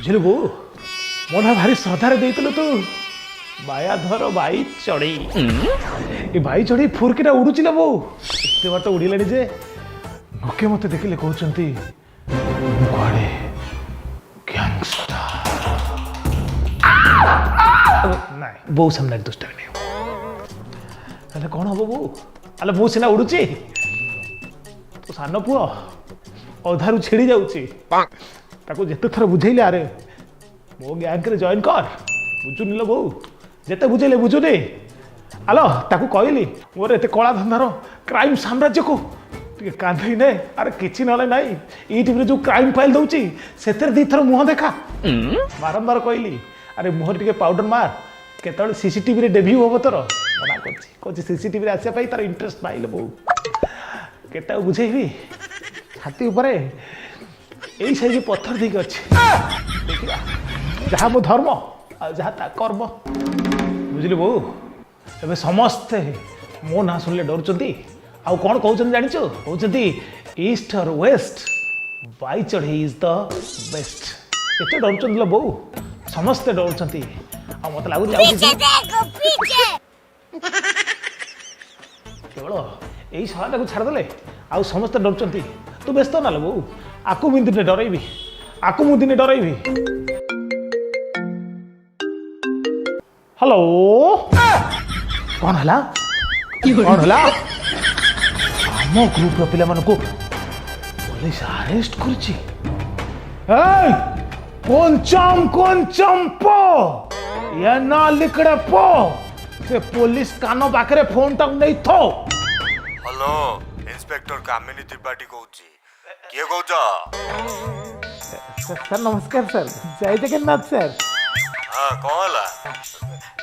ବୁଝିଲୁ ବୋଉ, ମୋ ନା ଭାରି ଶ୍ରଦ୍ଧାରେ ଦେଇଥିଲୁ ତୁ ମାୟାଧର ବାଇ ଚଢ଼େଇ। ଏ ବାଇ ଚଢ଼େଇ ଫୁରକିଟା ଉଡୁଛି ନା ବୋଉ, ଏତେ ବାଟ ଉଡ଼ିଲାଣି ଯେ ଲୋକେ ମୋତେ ଦେଖିଲେ କହୁଛନ୍ତି ମୁଁ କୁଆଡ଼େ ଗ୍ୟାଙ୍ଗଷ୍ଟାର। ନାଇଁ, ବୋଉ ସାମ୍ନାରେ ଦୁଷ୍ଟାମି ନାହିଁ। ତାହେଲେ କ'ଣ ହବ ବୋଉ? ଆଲେ, ମୁଁ ସିନା ଉଡୁଛି, ତୋ ସାନ ପୁଅ ଅଧାରୁ ଛିଡ଼ି ଯାଉଛି। ତାକୁ ଯେତେ ଥର ବୁଝେଇଲେ, ଆରେ ମୋ ଗ୍ୟାଙ୍ଗରେ ଜଏନ୍ କର, ବୁଝୁନି ଲୋ ବୋଉ। ଯେତେ ବୁଝେଇଲେ ବୁଝୁନି। ଆଲୋ, ତାକୁ କହିଲି, ମୋର ଏତେ କଳା ଧନ୍ଦାର କ୍ରାଇମ୍ ସାମ୍ରାଜ୍ୟକୁ ଟିକେ କାନ୍ଧେଇ ନେ। ଆରେ, କିଛି ନହେଲେ ନାଇଁ, ୟୁଟ୍ୟୁବରେ ଯୋଉ କ୍ରାଇମ୍ ଫାଇଲ୍ ଦଉଛି, ସେଥିରେ ଦୁଇଥର ମୁହଁ ଦେଖା। ବାରମ୍ବାର କହିଲି, ଆରେ ମୁହଁରେ ଟିକେ ପାଉଡର ମାର, କେତେବେଳେ ସିସିଟିଭିରେ ଡେବ୍ୟୁ ହବ ତୋର। ମନା କରୁଛି, କହୁଛି ସିସିଟିଭିରେ ଆସିବା ପାଇଁ ତାର ଇଣ୍ଟରେଷ୍ଟ ନାହିଁ ଲୋ ବୋଉ। କେତେ ଆଉ ବୁଝେଇବି? ଛାତି ଉପରେ ଏଇ ସାଇଜ ପଥର ଦେଇକି ଅଛି। ଦେଖିବା, ଯାହା ମୋ ଧର୍ମ ଆଉ ଯାହା ତା କର୍ମ। ବୁଝିଲି ବୋଉ, ଏବେ ସମସ୍ତେ ମୋ ନାଁ ଶୁଣିଲେ ଡରୁଛନ୍ତି। ଆଉ କ'ଣ କହୁଛନ୍ତି ଜାଣିଛୁ? କହୁଛନ୍ତି, ଇଷ୍ଟ ଅର୍ ୱେଷ୍ଟ, ବାଇ ଚଢ଼େଇ is the best. ଏତେ ଡରୁଛନ୍ତି ଲୋ ବୋଉ, ସମସ୍ତେ ଡରୁଛନ୍ତି। ଆଉ ମତେ ଲାଗୁଛି ଆଉ କିଛି पीछे। କେବଳ ଏଇ ଶଳାଟାକୁ ଛାଡ଼ିଦେଲେ ଆଉ ସମସ୍ତେ ଡରୁଛନ୍ତି। ତୁ ବ୍ୟସ୍ତ ନା ଲୋ ବୋଉ, ଆକୁ ମୁଁ ଦିନେ ଡରେଇବି, ଆକୁ ମୁଁ ଦିନେ ଡରେଇବି। ହ୍ୟାଲୋ, କ'ଣ ହେଲା? କ'ଣ ହେଲା? ଆମ ଗ୍ରୁପର ପିଲାମାନଙ୍କୁ ପୋଲିସ ଆରେଷ୍ଟ କରିଛି। এই కొంచెం కొంచెం ପୋ ଏନା ଲିକଡ଼େ ପୋ, ସେ ପୋଲିସ କାନ ପାଖରେ ଫୋନଟାକୁ ନେଇ ଥୋ। ହ୍ୟାଲୋ, ଇନ୍ସପେକ୍ଟର କାମିନୀ ତ୍ରିପାଠୀ କହୁଛି। କିଏ କହୁଛ? ସାର୍ ନମସ୍କାର ସାର୍, ଜୟ ଜଗନ୍ନାଥ ସାର୍। ହଁ, କଣ ହେଲା?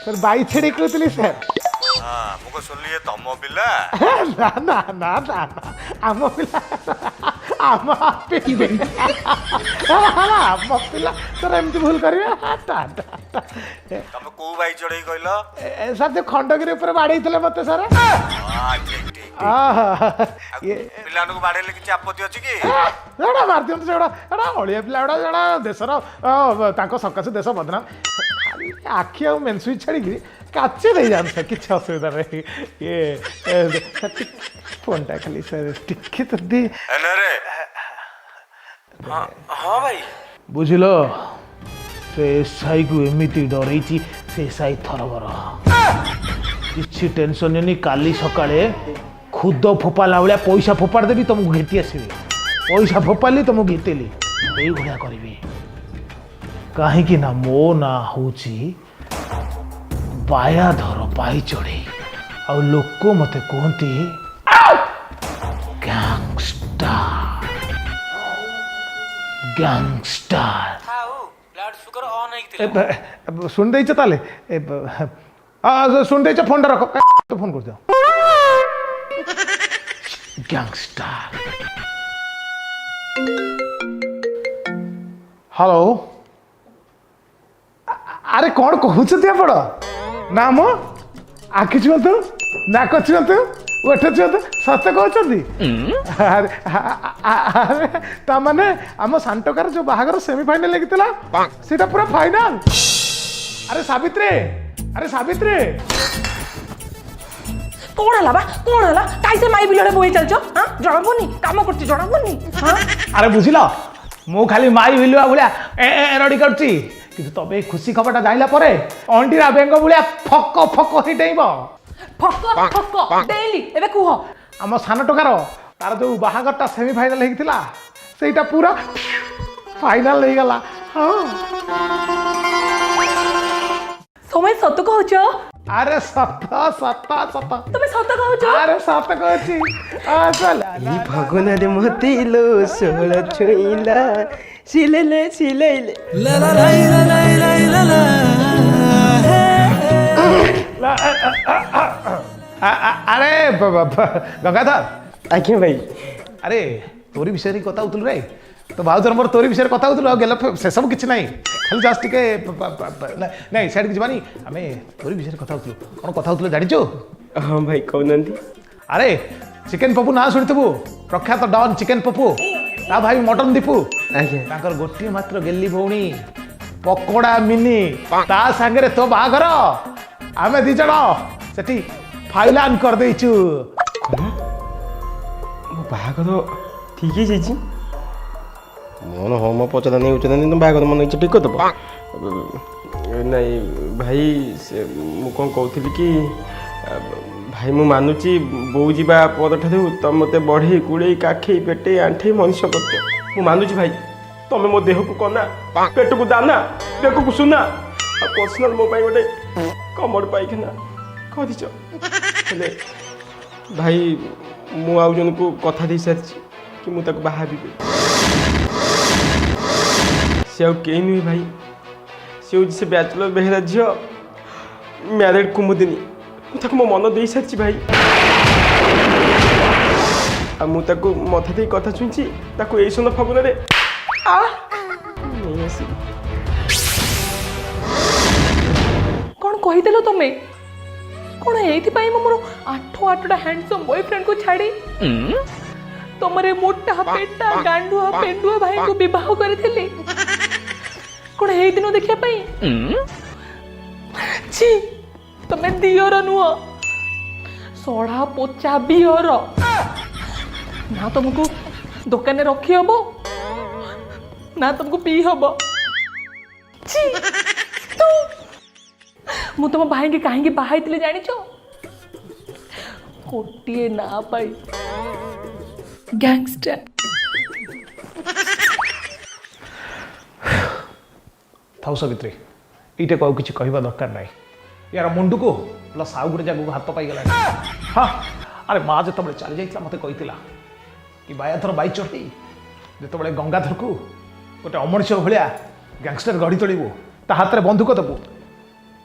ସାର୍, ବାଇ ଛେଡ଼ି କହୁଥିଲି ସାର୍। ହଁ, ମୁଁ କଣ ଶୁଣିଲି ଏ ତମ ପିଲା? ନା ନା ନା ନା ନା, ଆମ ପିଲା, ଆମ ପିଲା, ଆମ ପିଲା ସାର୍ ଏମିତି ଭୁଲ କରିବେ? ଟା, ଟା, ଟା। ତମେ କୋଉ ବାଇ ଚଢେଇ କହିଲ? ସାର୍, ଯୋଉ ଖଣ୍ଡଗିରି ଉପରେ ବାଡ଼େଇଥିଲେ ମତେ ସାର୍। ହଁ, ଠିକ ଠିକ। ଆହା, ଆଉ ଇଏ ପିଲାମାନଙ୍କୁ ବାଡେଇଲେ କିଛି ଆପତ୍ତି ଅଛି କି? ସେଗୁଡ଼ା ମାରି ଦିଅନ୍ତୁ। ସେଗୁଡ଼ା ସେଗୁଡ଼ା ଅଳିଆ ପିଲା ଗୁଡ଼ା, ସେଗୁଡ଼ା ଦେଶର ତାଙ୍କ ସକାଶେ ଦେଶ ବଦନାମ। ଖାଲି ଆଖି ଆଉ ମେନ୍ ସୁଇଚ୍ ଛାଡ଼ିକିରି କାଚି ଦେଇଯାଆନ୍ତୁ ସାର୍, କିଛି ଅସୁବିଧା ନାହିଁ। ଇଏ ସାର୍, ଫୋନ୍ଟା ଖାଲି ସାର୍ ଟିକେ ଯଦି ରେ। ହଁ ଭାଇ। ବୁଝିଲ, ସେ ଏସ୍ଆଇକୁ ଏମିତି ଡରେଇଛି, ସେ ଏସ୍ଆଇ ଥରବର। କିଛି ଟେନସନ୍ ନିଅନି, କାଲି ସକାଳେ ଖୁଦ ଫୋପାଡ଼ିଲା ଭଳିଆ ପଇସା ଫୋପାଡ଼ି ଦେବି, ତମକୁ ଘେତି ଆସିବି। ପଇସା ଫୋପାଡ଼ିଲି, ତମକୁ ଘେତିଲି, ଏଇଭଳିଆ କରିବି। କାହିଁକି ନା ମୋ ନାଁ ହେଉଛି ବାୟାଧର ବାଇ ଚଢ଼େଇ, ଆଉ ଲୋକ ମୋତେ କୁହନ୍ତି ଗ୍ୟାଙ୍ଗଷ୍ଟାର, ଗ୍ୟାଙ୍ଗଷ୍ଟାର। ଥାଉ, ବ୍ଲଡ ସୁଗର ଅନ୍ ହେଇକି ଥିଲା। ଶୁଣି ଦେଇଛ ତାହେଲେ? ଶୁଣି ଦେଇଛ, ଫୋନଟା ରଖ। ତ ଫୋନ କରୁଛ ଗ୍ୟାଙ୍ଗଷ୍ଟାର। ହ୍ୟାଲୋ, ଆରେ କ'ଣ କହୁଛନ୍ତି ଆପଣ? ନା ମ, ଆଖି ଛୁଅନ୍ତୁ, ନାକ ଛୁଅନ୍ତୁ, ଓଠ ଛୁଅନ୍ତୁ, ସତ କହୁଛନ୍ତି? ଆରେ ଆରେ, ତା ମାନେ ଆମ ସାନଟୋକାର ଯୋଉ ବାହାଘର ସେମିଫାଇନାଲ ଲାଗିଥିଲା, ସେଇଟା ପୁରା ଫାଇନାଲ। ଆରେ ସାବିତ୍ରୀ, ଆରେ ସାବିତ୍ରୀ। କଣ ହେଲା ବା, କଣ ହେଲା? କାଇଁ ସେ ମାଇ ବିଲରେ ବୋଇ ଚାଲିଛ? ହଁ, ଜଣା ପଡୁନି କାମ କରୁଛି? ଜଣା ପଡୁନି? ହଁ। ଆରେ ବୁଝିଲ, ମୁଁ ଖାଲି ମାଇ ବିଲୁଆ ଭଳିଆ ଏ ଏ ରଡ଼ି କରୁଛି, କିନ୍ତୁ ତମେ ଏଇ ଖୁସି ଖବରଟା ଜାଣିଲା ପରେ ଅଣ୍ଡିରା ବେଙ୍ଗ ଭଳିଆ ଫକ ଫକ ହେଇ ଡେଇଁବ। ଫକ ଫକ ଡେଇଲି, ଏବେ କୁହ। ଆମ ସାନ ଟୋକାର ତାର ଯୋଉ ବାହାଘରଟା ସେମିଫାଇନାଲ ହେଇଥିଲା, ସେଇଟା ପୁରା ଫାଇନାଲ ହେଇଗଲା। ହଁ। ତମେ ସତ କହୁଛ? ଆରେ ସତ ସତ ସତ। ତମେ ସତ କହୁଛ? ଆରେ ସତ କହୁଛି। ଆ, ଚାଲ। ଏଇ ଫଗୁନରେ ମତେ ଲୋ ଷୋହଳ ଛୁଇଁଲା, ସିଲେଇଲେ ସିଲେଇଲେ। ଆରେ ଗଙ୍ଗାଧର। ଆଜ୍ଞା ଭାଇ। ଆରେ, ତୋରି ବିଷୟରେ କଥା ହଉଥିଲୁ ରେ, ତ ଭାଉଜର ମୋର ତୋରି ବିଷୟରେ କଥା ହଉଥିଲୁ। ଆଉ ଗେଲ ସେସବୁ କିଛି ନାହିଁ, ଖାଲି ଜଷ୍ଟ ଟିକେ ନାଇଁ, ସିଆଡ଼ିକି ଯିବାନି। ଆମେ ତୋରି ବିଷୟରେ କଥା ହଉଥିଲୁ। କ'ଣ କଥା ହଉଥିଲୁ ଜାଣିଛୁ? ହଁ ଭାଇ, କହୁନାହାନ୍ତି। ଆରେ, ଚିକେନ ପପୁ ନାଁ ଶୁଣିଥିବୁ, ପ୍ରଖ୍ୟାତ ଡନ୍ ଚିକେନ ପପୁ, ତା ଭାଇ ମଟନ ଦୀପୁ। ଆଜ୍ଞା। ତାଙ୍କର ଗୋଟିଏ ମାତ୍ର ଗେଲି ଭଉଣୀ। ପକୋଡ଼ା ମିନି, ତା ସାଙ୍ଗରେ ତୋ ବାହାଘର ଆମେ ଦି ଜଣ ସେଠି ଫାଇନାଲ କରିଦେଇଛୁ। ମୋ ବାହାଘର ଠିକ୍ ହେଇଯାଇଛି? ମନ ହଁ, ମୋ ପଚରା ନେଇ ଉଚରା ନେଇ ତମ ବାହାଘର ମନ ଇଚ୍ଛା ଠିକ୍ କରିଦେବ? ନାଇଁ ଭାଇ, ସେ ମୁଁ କ'ଣ କହୁଥିଲି କି ଭାଇ, ମୁଁ ମାନୁଛି, ବୋଉ ଯିବା ପରଠାରୁ ତମେ ମୋତେ ବଢ଼େଇ କୁଳେଇ, କାଖେଇ ପେଟେଇ ଆଣ୍ଠେଇ ମଣିଷ କରୁଛ। ମୁଁ ମାନୁଛି ଭାଇ, ତମେ ମୋ ଦେହକୁ କନା, ପେଟକୁ ଦାନା, ବେକକୁ ସୁନା, ଆଉ ପର୍ସନାଲ ମୋ ପାଇଁ ଗୋଟେ କମର ପାଇଖାନା କରିଛ। ହେଲେ ଭାଇ, ମୁଁ ଆଉ ଜଣକୁ କଥା ଦେଇ ସାରିଛି କି ମୁଁ ତାକୁ ବାହା ହେବି ବୋଲି। ସେ ଆଉ କେହି ନୁହେଁ ଭାଇ, ସେ ହେଉଛି ସେ ବ୍ୟାଚଲର ବେହେରା ଝିଅ, ମ୍ୟାରେଡ଼ କୁମୁଦିନୀ। ମୁଁ ତାକୁ ମୋ ମନ ଦେଇ ସାରିଛି ଭାଇ, ଆଉ ମୁଁ ତାକୁ ମଥା ଦେଇ କଥା ଛୁଇଁଛି, ତାକୁ ଏଇ ସୁନ ଫଗୁନରେ ନେଇ ଆସିବି। କ'ଣ କହିଦେଲ ତମେ? କ'ଣ ଏଇଥିପାଇଁ ମୁଁ ମୋର ଆଠ ଆଠଟା ହ୍ୟାଣ୍ଡସମ୍ ବୟଫ୍ରେଣ୍ଡକୁ ଛାଡ଼ି ତମର ଏ ମୋଟା ପେଟା ଗାଣ୍ଡୁଆ ପେଣ୍ଡୁଆ ଭାଇଙ୍କୁ ବିବାହ କରିଥିଲି? କ'ଣ ଏଇ ଦିନ ଦେଖିବା ପାଇଁ? ଛି, ତମେ ଦିଅର ନୁହଁ, ସଢ଼ା ପୋଚା ବିଅର। ନା ତମକୁ ଦୋକାନରେ ରଖି ହବ, ନା ତମକୁ ପିଇ ହବ। ଛି, ତୁ। ମୁଁ ତମ ଭାଇକି କାହିଁକି ବାହା ହେଇଥିଲି ଜାଣିଛ? ଗୋଟିଏ ନାଁ ପାଇଁ, ଗ୍ୟାଙ୍ଗଷ୍ଟର। ଥାଉ ସାବିତ୍ରୀ, ଏଇଟାକୁ ଆଉ କିଛି କହିବା ଦରକାର ନାହିଁ। ୟାର ମୁଣ୍ଡକୁ ପ୍ଲସ୍ ଆଉ ଗୋଟେ ଜାଗାକୁ ହାତ ପାଇଗଲାଣି। ହଁ, ଆରେ ମା ଯେତେବେଳେ ଚାଲି ଯାଇଥିଲା, ମୋତେ କହିଥିଲା କି ବାୟାଧର ବାଇ ଚଢ଼େଇ, ଯେତେବେଳେ ଗଙ୍ଗାଧରକୁ ଗୋଟେ ଅମଣିଷ ଭଳିଆ ଗ୍ୟାଙ୍ଗଷ୍ଟର ଗଢ଼ି ତୋଳିବୁ, ତା ହାତରେ ବନ୍ଧୁକ ଦେବୁ,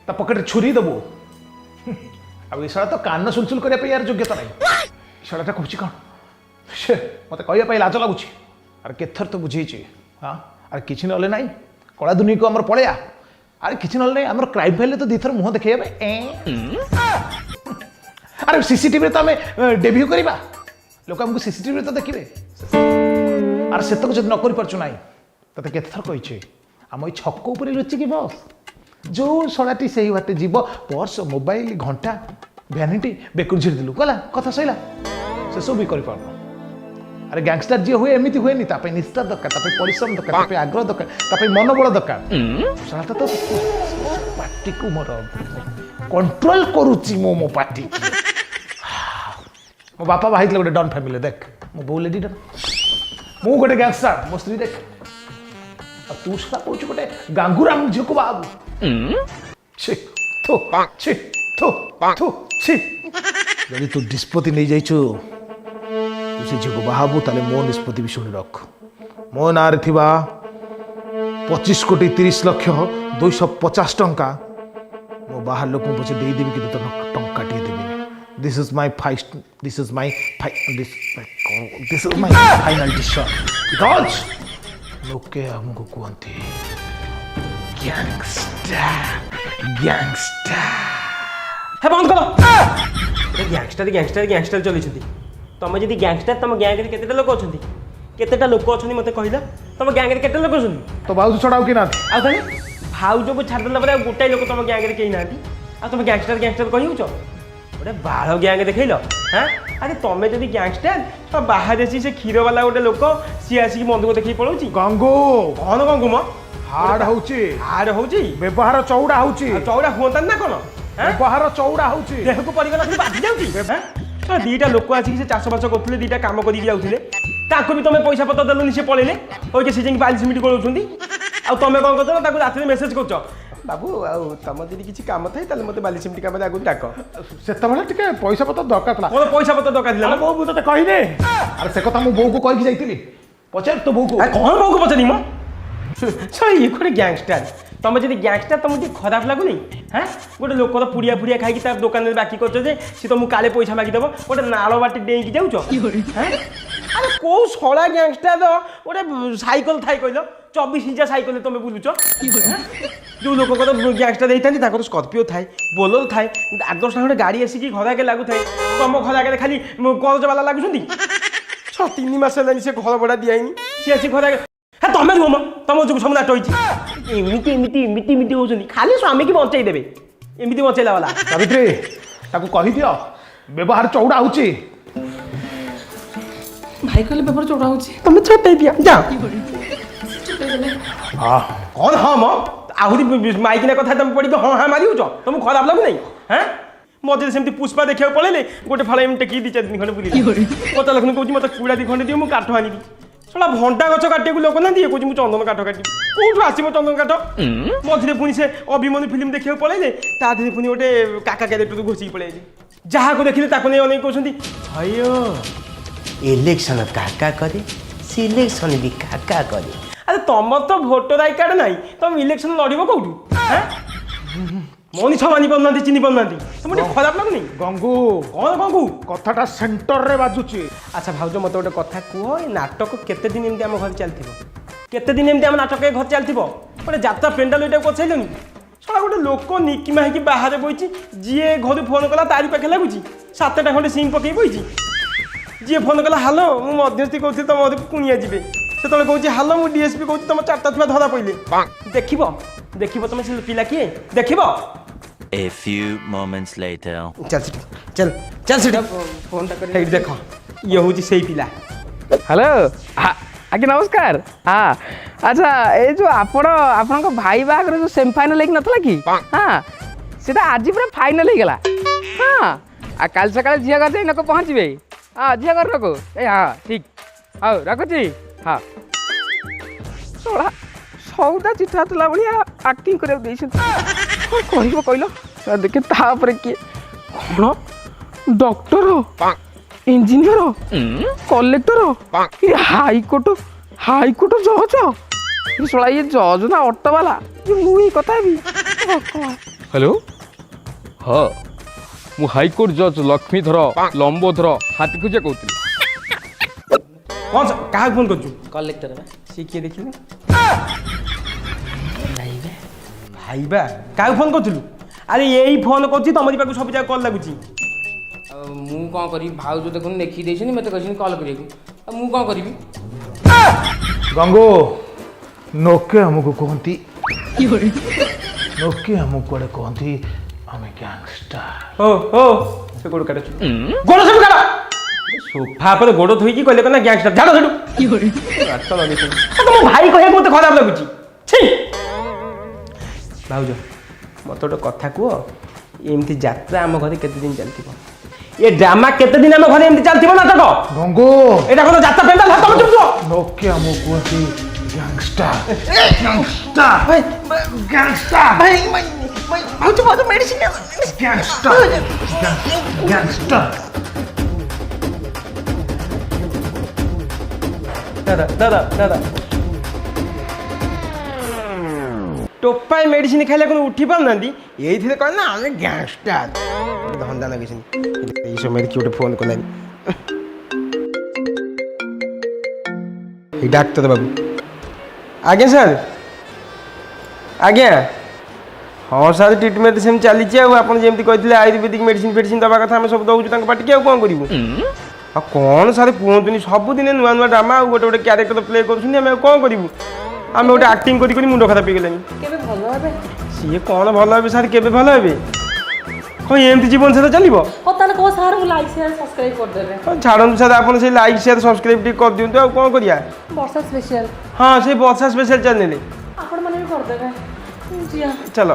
ତା ପକେଟରେ ଛୁରୀ ଦେବୁ। ଆଉ ଏ ଶଳା ତ କାନ ସୁଲସୁଲ କରିବା ପାଇଁ ୟାର ଯୋଗ୍ୟତା ନାହିଁ। ଏ ଶଳାଟା କହୁଛି କ'ଣ ସେ ମୋତେ କହିବା ପାଇଁ ଲାଜ ଲାଗୁଛି। ଆରେ କେତେଥର ତ ବୁଝେଇଛି। ହଁ, ଆରେ କିଛି ନହେଲେ ନାହିଁ, କଳା ଦୁନିଆକୁ ଆମର ପଳେଇବା। ଆରେ କିଛି ନହେଲେ ନାହିଁ, ଆମର କ୍ରାଇମ୍ ଫାଇଲ୍ରେ ତ ଦୁଇଥର ମୁହଁ ଦେଖେଇବା ପାଇଁ। ଆରେ ସିସିଟିଭିରେ ତ ଆମେ ଡେବ୍ୟୁ କରିବା, ଲୋକ ଆମକୁ ସିସିଟିଭିରେ ତ ଦେଖିବେ। ଆରେ ସେତକ ଯଦି ନ କରିପାରୁଛୁ ନାହିଁ, ତତେ କେତେଥର କହିଛି, ଆମ ଏଇ ଛକ ଉପରେ ଲୁଚିକି ବସ୍। ଯୋଉ ଶଳାଟି ସେଇ ବାଟେ ଯିବ, ପର୍ସ, ମୋବାଇଲ, ଘଣ୍ଟା, ଭ୍ୟାନିଟି ବେକରୁ ଝିଡ଼ିଦେଲୁ, ଗଲା କଥା ସଇଲା। ସେସବୁ ବି କରିପାରୁନୁ। ଆରେ ଗ୍ୟାଙ୍ଗଷ୍ଟର ଯିଏ ହୁଏ ଏମିତି ହୁଏନି। ତା ପାଇଁ ନିଷ୍ଠା ଦରକାର, ତା ପାଇଁ ପରିଶ୍ରମ ଦରକାର, ତା ପାଇଁ ଆଗ୍ରହ ଦରକାର, ତା ପାଇଁ ମନୋବଳ ଦରକାର। ଶଳାଟା ତ ପାଟିକୁ ମୋର କଣ୍ଟ୍ରୋଲ କରୁଛି ମୁଁ ମୋ ପାଟି। ମୋ ବାପା ବାହା ହେଇଥିଲେ ଗୋଟେ ଡନ୍ ଫ୍ୟାମିଲି, ଦେଖ। ମୋ ବୋଉ ଲେଡି ଡନ୍, ମୁଁ ଗୋଟେ ଗ୍ୟାଙ୍ଗଷ୍ଟର, ମୋ ସ୍ତ୍ରୀ ଦେଖ। ଆଉ ତୁ ଶଳା କହୁଛୁ ଗୋଟେ ଗାଙ୍ଗୁରାମ ଝିଅକୁ ବାହା ହବୁ। ଛି, ଥୁ, ଛି, ଥୁ, ଥୁ, ଛି। ଯଦି ତୁ ନିଷ୍ପତ୍ତି ନେଇଯାଇଛୁ ତୁ ସେ ଝିଅକୁ ବାହା ହବୁ, ତାହେଲେ ମୋ ନିଷ୍ପତ୍ତି ବି ଶୁଣି ରଖ। ମୋ ନାଁରେ ଥିବା 25 କୋଟି 30 ଲକ୍ଷ 250 ଟଙ୍କା ମୋ ବାହାର ଲୋକଙ୍କୁ ପଛେ ଦେଇଦେବି, କିନ୍ତୁ ତୋ ଟଙ୍କାଟିଏ ଦେବିନି। This is my final decision, because ଲୋକେ ଆମକୁ କୁହନ୍ତି ଗ୍ୟାଙ୍ଗଷ୍ଟର, ଗ୍ୟାଙ୍ଗଷ୍ଟର। ହେ, ବନ୍ଦ କର। ଗ୍ୟାଙ୍ଗଷ୍ଟର, ଗ୍ୟାଙ୍ଗଷ୍ଟର, ଗ୍ୟାଙ୍ଗଷ୍ଟର ଚଲେଇଛନ୍ତି। ତମେ ଯଦି ଗ୍ୟାଙ୍ଗଷ୍ଟର, ତମ ଗ୍ୟାଙ୍ଗରେ କେତେଟା ଲୋକ ଅଛନ୍ତି? କେତେଟା ଲୋକ ଅଛନ୍ତି ମୋତେ କହିଲ? ତମ ଗ୍ୟାଙ୍ଗରେ କେତେ ଲୋକ ଅଛନ୍ତି? ତ ଭାଉଜ ଛଡ଼ା ଆଉ କି ନାହାନ୍ତି। ଆଉ ତାହେଲେ ଭାଉଜକୁ ଛାଡ଼ିଦେଲା ପରେ ଆଉ ଗୋଟାଏ ଲୋକ ତମ ଗ୍ୟାଙ୍ଗରେ କେହି ନାହାନ୍ତି, ଆଉ ତମେ ଗ୍ୟାଙ୍ଗଷ୍ଟର ଗ୍ୟାଙ୍ଗଷ୍ଟର କହି ହେଉଛ? ଗୋଟେ ବାଳ ଗ୍ୟାଙ୍ଗ ଦେଖେଇଲ। ହାଁ, ଆରେ ତମେ ଯଦି ଗ୍ୟାଙ୍ଗଷ୍ଟର, ତ ବାହାରେ ଆସି ସେ କ୍ଷୀରବାଲା ଗୋଟେ ଲୋକ, ସିଏ ଆସିକି ବନ୍ଧୁକ ଦେଖେଇକି ପଳଉଛି। ଗଙ୍ଗୁ। କଣ ଗଙ୍ଗୁ ମ? ହାର୍ଡ ହଉଛି। ହାର୍ଡ ହଉଛି। ବ୍ୟବହାର ଚଉଡ଼ା ହଉଛି। ଆଉ ଚଉଡ଼ା ହୁଅନ୍ତାନି ନା କଣ? ହାଁ? ବ୍ୟବହାର ଚଉଡ଼ା ହଉଛି। ଦେହକୁ ପଡ଼ିଗଲା ଖାଲି ବାଧି ଯାଉଛି। ହାଁ? ତ ଦିଟା ଲୋକ ଆସିକି ସେ ଚାଷ ବାସ କରୁଥିଲେ, ଦିଟା କାମ କରିକି ଯାଉଥିଲେ, ତାଙ୍କୁ ବି ତମେ ପଇସା ପତ୍ର ଦେଲନି, ସେ ପଳେଇଲେ। ଓଇକେ ସେ ଯାଇକି ବାଲି ସିମିଟି ଗୋଳଉଛନ୍ତି। ଆଉ ତମେ କ'ଣ କରୁଛ ନା ତାକୁ ରାତିରେ ମେସେଜ କରୁଛ, ବାବୁ, ଆଉ ତମ ଯଦି କିଛି କାମ ଥାଏ ତାହେଲେ ମୋତେ ବାଲି ସିମିଟି କାମରେ ଆଗରୁ ଡାକ। ସେତେବେଳେ ଟିକେ ପଇସା ପତ୍ର ଦରକାର ଥିଲା। କ'ଣ ପଇସା ପତ୍ର ଦରକାର ଥିଲା? ଆରେ ବୋଉ, ମୁଁ ତତେ କହିନି? ଆରେ ସେ କଥା ମୁଁ ବୋଉକୁ କହିକି ଯାଇଥିଲି। ପଚାର ତୋ ବୋଉକୁ। ଆରେ କ'ଣ ବୋଉକୁ ପଚାରି ମ? ଇଏ ଗୋଟେ ଗ୍ୟାଙ୍ଗଷ୍ଟର। ତମେ ଯଦି ଗ୍ୟାଙ୍ଗଷ୍ଟର, ତମକୁ ଟିକେ ଖରାପ ଲାଗୁନି? ହାଁ, ଗୋଟେ ଲୋକର ପୁଡ଼ିଆ ଫୁଡ଼ିଆ ଖାଇକି ତା ଦୋକାନରେ ବାକି କରୁଛ ଯେ ସେ ତମକୁ କାଳେ ପଇସା ମାଗିଦେବ, ଗୋଟେ ନାଳ ବାଟି ଡେଇଁକି ଯାଉଛ। ହାଁ, ଆରେ କୋଉ ଶଳା ଗ୍ୟାଙ୍ଗଷ୍ଟର ଗୋଟେ ସାଇକେଲ ଥାଏ କହିଲ? 24 ଇଞ୍ଚିଆ ସାଇକେଲରେ ତମେ ବୁଲୁଛ। ହାଁ? ଯୋଉ ଲୋକଙ୍କର ଗ୍ୟାଙ୍ଗଷ୍ଟର ହେଇଥାନ୍ତି, ତାଙ୍କର ସ୍କର୍ପିଓ ଥାଏ, ବୋଲେରୋ ଥାଏ, ଆଠ ଦଶଟା ଖଣ୍ଡେ ଗାଡ଼ି ଆସିକି ଘର ଆଗରେ ଲାଗୁଥାଏ। ତମ ଘର ଆଗରେ ଖାଲି କରଜ ବାଲା ଲାଗୁଛନ୍ତି। 6-3 ମାସ ହେଲାଣି ସେ ଘର ଭଡ଼ା ଦିଆହେଇନି, ସିଏ ଆସି ଘର ଆଗରେ। ହେ, ତମେ ରୁହ ମ, ତମ ଯୋଗୁଁ ସବୁ ନାଟ ହେଇଛି। ଏମିତି ଏମିତି ଏମିତି ଏମିତି ହଉଛନ୍ତି, ଖାଲି ସ୍ୱାମୀକି ବଞ୍ଚେଇ ଦେବେ, ଏମିତି ବଞ୍ଚେଇଲା ବାଲା। ସାବିତ୍ରୀ, ତାକୁ କହିଦିଅ ବ୍ୟବହାର ଚଉଡ଼ା ହଉଛି। ଭାଇ କହିଲେ ବ୍ୟବହାର ଚଉଡ଼ା ହଉଛି। ତମେ ଛଟେଇ ଦିଅ, ଯାଅ। କଣ ହଁ ମ, ଆହୁରି ମାଇକିନା କଥା ତମେ ପଡ଼ିକି ହଁ ହଁ ମାରି ହଉଛ, ତମକୁ ଖରାପ ଲାଗୁନାହିଁ? ହାଁ, ମଝିରେ ସେମିତି ପୁଷ୍ପା ଦେଖିବାକୁ ପଳେଇଲେ, ଗୋଟେ ଫାଳ ଏମିତି ଟେକିକି 2-4 ଦିନ ଖଣ୍ଡେ ବୁଲିଲେ। ପଚାରିଲା କହୁଛି, ମତେ କୁଡ଼ା ଦି ଖଣ୍ଡେ ଦିଅ, ମୁଁ କାଠ ଆଣିବି। ଶଳା ଭଣ୍ଡା ଗଛ କାଟିବାକୁ ଲୋକ ନାହାନ୍ତି, ଇଏ କହୁଛି ମୁଁ ଚନ୍ଦନ କାଠ କାଟିବି। କୋଉଠୁ ଆସିବ ଚନ୍ଦନ କାଠ? ମଝିରେ ପୁଣି ସେ ଅଭିମନ୍ୟୁ ଫିଲ୍ମ ଦେଖିବାକୁ ପଳେଇଲେ, ତା ଦେହରେ ପୁଣି ଗୋଟେ କାକା କ୍ୟାରେକ୍ଟରକୁ ଘୋଷିକି ପଳେଇଲେ। ଯାହାକୁ ଦେଖିଲେ ତାକୁ ନେଇ ଅନେକ କହୁଛନ୍ତି, ହଇଓ, ଇଲେକ୍ସନ କାକା କରେ, ସିଲେକ୍ସନ ବି କାକା କରେ। ଆରେ ତମର ତ ଭୋଟର I card ନାହିଁ, ତମେ ଇଲେକ୍ସନ ଲଢିବ କୋଉଠୁ? ହାଁ? ମଣିଷ ମାନି ପାରୁନାହାନ୍ତି, ଚିହ୍ନି ପାରୁନାହାନ୍ତି, ତମକୁ ଟିକେ ଖରାପ ଲାଗୁନି? ଗଙ୍ଗୁ। କଣ ଗଙ୍ଗୁ? କଥାଟା ସେଣ୍ଟରରେ ବାଜୁଛି। ଆଚ୍ଛା ଭାଉଜ, ମୋତେ ଗୋଟେ କଥା କୁହ, ଏ ନାଟକ କେତେ ଦିନ ଏମିତି ଆମ ଘରେ ଚାଲିଥିବ? କେତେ ଦିନ ଏମିତି ଆମ ନାଟକ ଏ ଘରେ ଚାଲିଥିବ? ଗୋଟେ ଯାତ୍ରା ପେଣ୍ଡାଲ ଏଇଟାକୁ କରିସାରିଲନି। ଶଳା ଗୋଟେ ଲୋକ ନିକିମା ହେଇକି ବାହାରେ ବଇଛି, ଯିଏ ଘରୁ ଫୋନ୍ କଲା ତାରି ପାଖେ ଲାଗୁଛି। 7ଟା ଖଣ୍ଡେ ସିମ୍ ପକେଇ ବଇଛି। ଯିଏ ଫୋନ୍ କଲା, ହାଲୋ, ମୁଁ ମଧ୍ୟସ୍ଥି କହୁଥିଲି, ତମ ଘରକୁ କୁଣିଆ ଯିବେ। ସେତେବେଳେ କହୁଛି, ହାଲୋ, ମୁଁ ଡିଏସ୍ପି କହୁଛି, ତମ ଚାରିଟା ଛୁଆ ଧରା ପଇଲେ। ଦେଖିବ, ଦେଖିବ, ତମେ ସେ ପିଲା କିଏ ଦେଖିବ। A few moments later. ଚାଲ ସେଠି, ଚାଲ ଚାଲ ସେଠି। ଫୋନଟା କରି ଏଇଠି ଦେଖ, ଇଏ ହେଉଛି ସେଇ ପିଲା। ହ୍ୟାଲୋ, ଆଜ୍ଞା ନମସ୍କାର। ହଁ, ଆଚ୍ଛା, ଏ ଯେଉଁ ଆପଣ ଆପଣଙ୍କ ଭାଇ ବାହାଘର ଯେଉଁ ସେମିଫାଇନାଲ୍ ହେଇକି ନଥିଲା କି, ହଁ, ସେଟା ଆଜି ପୁରା ଫାଇନାଲ୍ ହେଇଗଲା। ହଁ, ଆଉ କାଲି ସକାଳେ ଝିଅ ଘର ଯାଇ ଲୋକ ପହଞ୍ଚିବେ। ହଁ, ଝିଅ ଘର ଲୋକ ଏ, ହଁ, ଠିକ୍। ହଉ, ରଖୁଛି। ହଁ, ଶଳା ସଉଦା ଚିଠା ଥିଲା ଭଳିଆ ଆକ୍ଟିଂ କରିବାକୁ ଦେଇଛନ୍ତି, କ'ଣ କହିବ କହିଲ? ଦେଖେ ତାପରେ କିଏ କ'ଣ ଡକ୍ଟର, ଇଞ୍ଜିନିୟର, କଲେକ୍ଟର, ଏ ହାଇକୋର୍ଟ, ହାଇକୋର୍ଟ ଜଜ। ଏ ଶଳା ଇଏ ଜଜ ନା ଅଟୋବାଲା ଯେ ମୁଁ ଏଇ କଥା ହେବି? ହ୍ୟାଲୋ, ହଁ, ମୁଁ ହାଇକୋର୍ଟ ଜଜ୍ ଲକ୍ଷ୍ମୀଧର ଲମ୍ବୋଧର ହାତୀଖୁଜିଆ କହୁଥିଲି। କ'ଣ କାହାକୁ ଫୋନ୍ କରୁଛୁ? କଲେକ୍ଟର। ସିଏ କିଏ ଦେଖିଲୁ? ଭାଇ ବା, କାହାକୁ ଫୋନ୍ କରୁଥିଲୁ? ଆରେ ଏଇ ଫୋନ୍ କରୁଛି, ତମରି ପାଖକୁ ସବୁ ଯାକ କଲ୍ ଲାଗୁଛି। ଆଉ ମୁଁ କ'ଣ କରିବି ଭାଉଜ? ଦେଖୁନ, ଲେଖିକି ଦେଇଛନ୍ତି, ମୋତେ କହିଛନ୍ତି କଲ୍ କରିବାକୁ, ଆଉ ମୁଁ କ'ଣ କରିବି? ଗଙ୍ଗୁ, ନୋକେ ଆମକୁ କୁହନ୍ତି, ନୋକେ ଆମକୁ କୁଆଡ଼େ କୁହନ୍ତି ଆମେ ଗ୍ୟାଙ୍ଗଷ୍ଟାର। ଓ ଓ, ସେ ଗୋଡ଼ କାଟ, ଗୋଡ଼ ସେଠୁ କାଟ। ସୋଫା ଉପରେ ଗୋଡ଼ ଥୋଇକି କହିଲେ କଣ ନା ଗ୍ୟାଙ୍ଗଷ୍ଟର। ଝାଡ଼ ସେଠୁ, ନାଟ ଲଗେଇଛନ୍ତି। ଆଉ ତମ ଭାଇ କହିବାକୁ ମୋତେ ଖରାପ ଲାଗୁଛି, ଛି। ଭାଉଜ, ମୋତେ ଗୋଟେ କଥା କୁହ, ଏମିତି ଯାତ୍ରା ଆମ ଘରେ କେତେ ଦିନ ଚାଲିଥିବ? ଏ ଡ୍ରାମା କେତେ ଦିନ ଆମ ଘରେ ଏମିତି ଚାଲିଥିବ ନାଟକ? ଗଙ୍ଗୁ। ଏଇଟା କଣ ଯାତ୍ରା ପେଣ୍ଡାଲ? ତମେ ଚୁପ୍ ରୁହ। ନୋକେ ଆମକୁ କୁହନ୍ତି ଗ୍ୟାଙ୍ଗଷ୍ଟାର, ଗ୍ୟାଙ୍ଗଷ୍ଟାର, ଗ୍ୟାଙ୍ଗଷ୍ଟାର, ଭାଉଜ, ଭାଉଜ, ମେଡିସିନ। Gangster, gangster. ଦାଦା, ଦାଦା, ଦାଦା, ଟୋପାଏ ମେଡିସିନ ଖାଇଲେ କ'ଣ ଉଠି ପାରୁନାହାନ୍ତି? ଏଇଥିରେ କ'ଣ ନା ଆମେ ଗ୍ୟାଙ୍ଗଷ୍ଟାର, ଧନ୍ଦା ଲଗେଇଛନ୍ତି। ଏଇ ସମୟରେ କିଏ ଗୋଟେ ଫୋନ୍ କଲାନି। ଏଇ ଡାକ୍ତର ବାବୁ। ଆଜ୍ଞା ସାର୍, ଆଜ୍ଞା ହଁ ସାର୍, ଟ୍ରିଟମେଣ୍ଟ ସେମିତି ଚାଲିଛି। ଆଉ ଆପଣ ଯେମିତି କହିଥିଲେ ଆୟୁର୍ବେଦିକ ମେଡ଼ିସିନ ଫେଡ଼ିସିନ ଦେବା କଥା, ଆମେ ସବୁ ଦେଉଛୁ ତାଙ୍କ ପାଟିକି। ଆଉ କ'ଣ କରିବୁ? ଆଉ କ'ଣ ସାର୍ କୁହନ୍ତୁନି, ସବୁଦିନେ ନୂଆ ନୂଆ ଡ୍ରାମା ଆଉ ଗୋଟେ ଗୋଟେ କ୍ୟାରେକ୍ଟର ପ୍ଲେ କରୁଛନ୍ତି। ଆମେ ଆଉ କ'ଣ କରିବୁ? ଆମେ ଗୋଟେ ଆକ୍ଟିଂ କରି କରି ମୁଣ୍ଡ ଖରାପ ହେଇଗଲାଣି। କେବେ ଭଲ ହେବେ? ସିଏ କ'ଣ ଭଲ ହେବେ ସାର୍? କେବେ ଭଲ ହେବେ? କ'ଣ ଏମିତି ଜୀବନ ସାରା ଚାଲିବ? ହଉ ତାହେଲେ କହ ସାର୍, ଲାଇକ୍ ସେୟାର ସବସ୍କ୍ରାଇବ୍ କରିଦେବେ। ହଁ, ଛାଡ଼ନ୍ତୁ ସାର୍, ଆପଣ ସେଇ ଲାଇକ୍ ସେୟାର ସବସ୍କ୍ରାଇବ୍ ଟିକେ କରିଦିଅନ୍ତୁ, ଆଉ କ'ଣ କରିବା? ବର୍ଷା ସ୍ପେଶିଆଲ। ହଁ, ସେଇ ବର୍ଷା ସ୍ପେଶାଲ ଚ୍ୟାନେଲ୍। ଆପଣମାନେ ବି କରିଦେବେ। ଜିଆ। ଚାଲ।